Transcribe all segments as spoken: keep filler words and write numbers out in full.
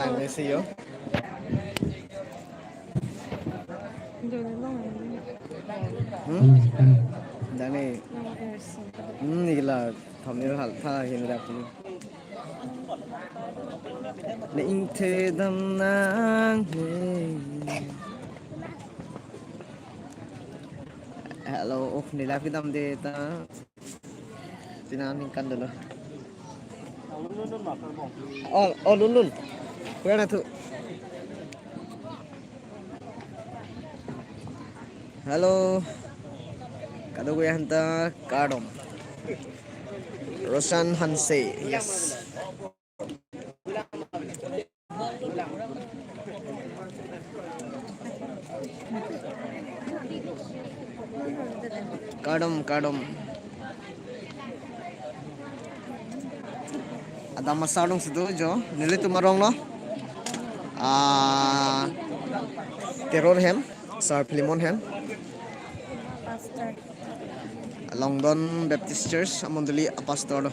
I miss you. Hmm? Dani. Hmm, nila thumbnail hal tha hin dak ni. Ne ingthe dam nang he. Hello, oh, nila kedam de ta. Tina ningkan dolo. Oh, oh, Lunlun. Kuya na thu. Hello. Kadokave aphanta kardom. Roshan Hanse, yes. Kardom, kardom. Adam asar along si do jo, nelitum arong lo. Ah, Terror hem, Sir Philemon hem. Pastor. Longdon Baptist Church, amondoli a pastor lo.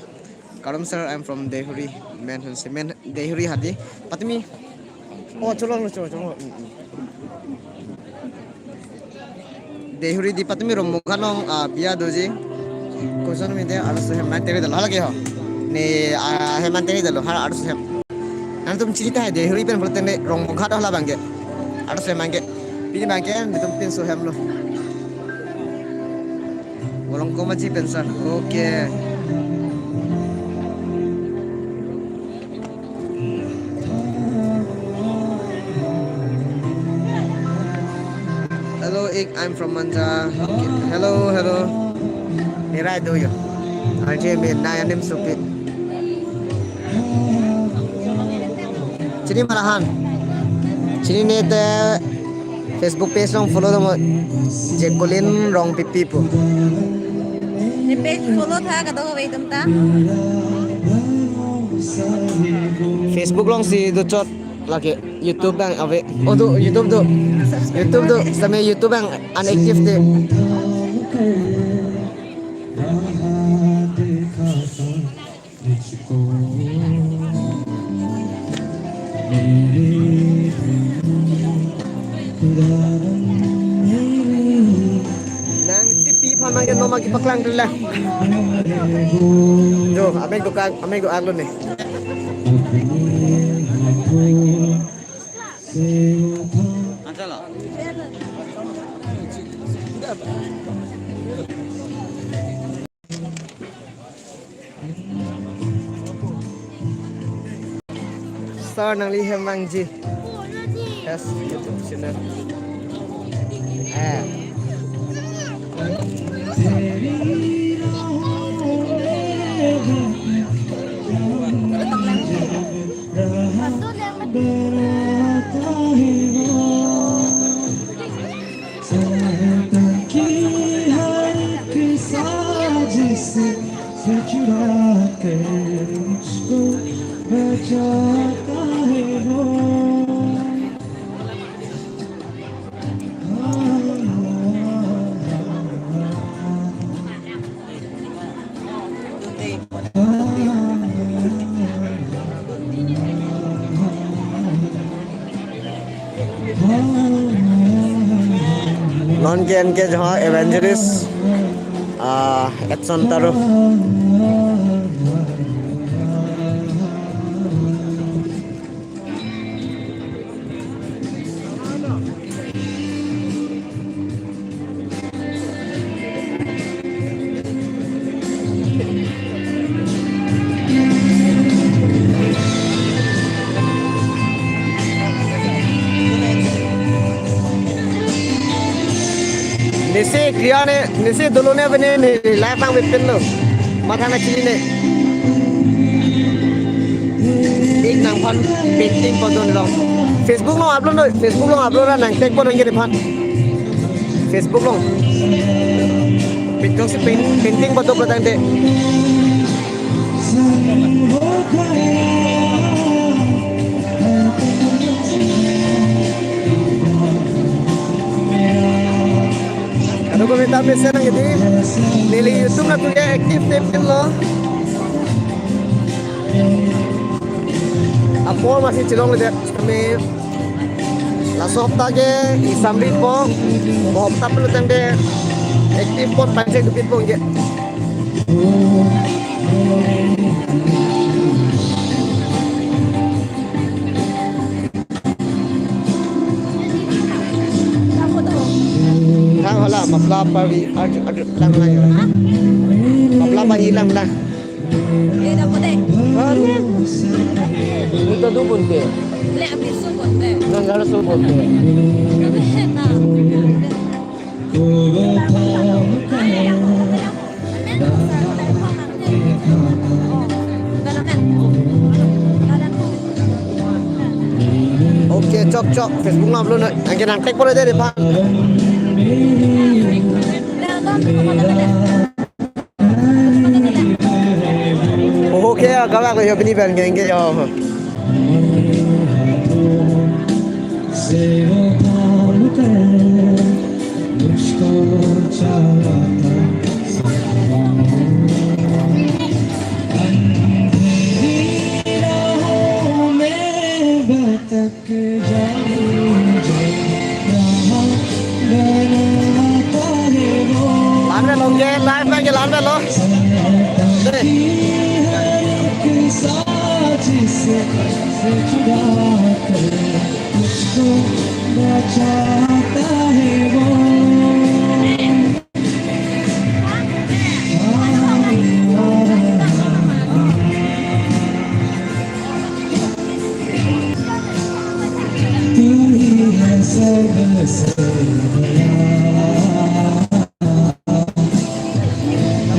Kardom sir, I'm from Deihori. Men Hanse, men Deihori hadi. Patumi. Oh, cholong lo, cholong, cholong. Mm, mm. Deihori di patumi Rongmonghat along, ah, biya doji. Koson mide arloso hem nai teri dalo. Hala ke ho. Ne, ah, hem nai teri dalo. Hala arloso hem. Nangtum chini ta hai Deihori pen pulote ne Rongmonghat hala abangke. Arloso hem abangke. Pini abangke, netum pinso hem lo. Bolong komaji pen sir. Okay. Hello, ik, I'm from Manja. Okay. Hello, hello. Nirai do yo. Arje me nai anim supi. Chini ma la han. Chini ne te Facebook page along follow do mo, Jacqueline Rongpipi pu. Ne page follow tha kadokave atum ta. Facebook along si do chot lake YouTube abang ave. Oh do YouTube do. YouTube do. Same YouTube abang unactive de. Nang tipi aphan nang ke noma kepaklang dulu la. Jo, amek do kak, amek do arlo ne. Sir, nangli hem vangji. Yes, YouTube channel. Eh. चाहता कि हर एक साजिश से छुड़ा कर मुझको बचाता है वो। Non ke anke jo evangelist, ah, Edson Taro. Nisi kriya ne, nisi dolo ne bene ne live vangvepinlo. Matha nangchini ne. Ik nangphan painting photo long. Facebook along upload lo, Facebook along upload ra nang tag pon hangke nephan. Facebook along. Painting si paint-, painting photo patang de. Kadokave ta mesen nang iti. Neli YouTube natu ke active tip lo. Por masi chelongledet kami. Laso hopta ke exam ri po, hopta pulo tangte active pon panchek dupit po ke. Thang hala mapla parvi ar ar lang lang. Mapla parvi lang lang. Eh, dapat deh. Ano? Ito do bonte. Le, abis so bonte. Nang garo so bonte. Dapat deh, na. Okay, chok chok. Facebook ma upload na. Anke nang tag pore deh, Pak. Okay, agak agak yo pini ban geng geng yo. Lan velo ke, live abang ke lan velo. Deh.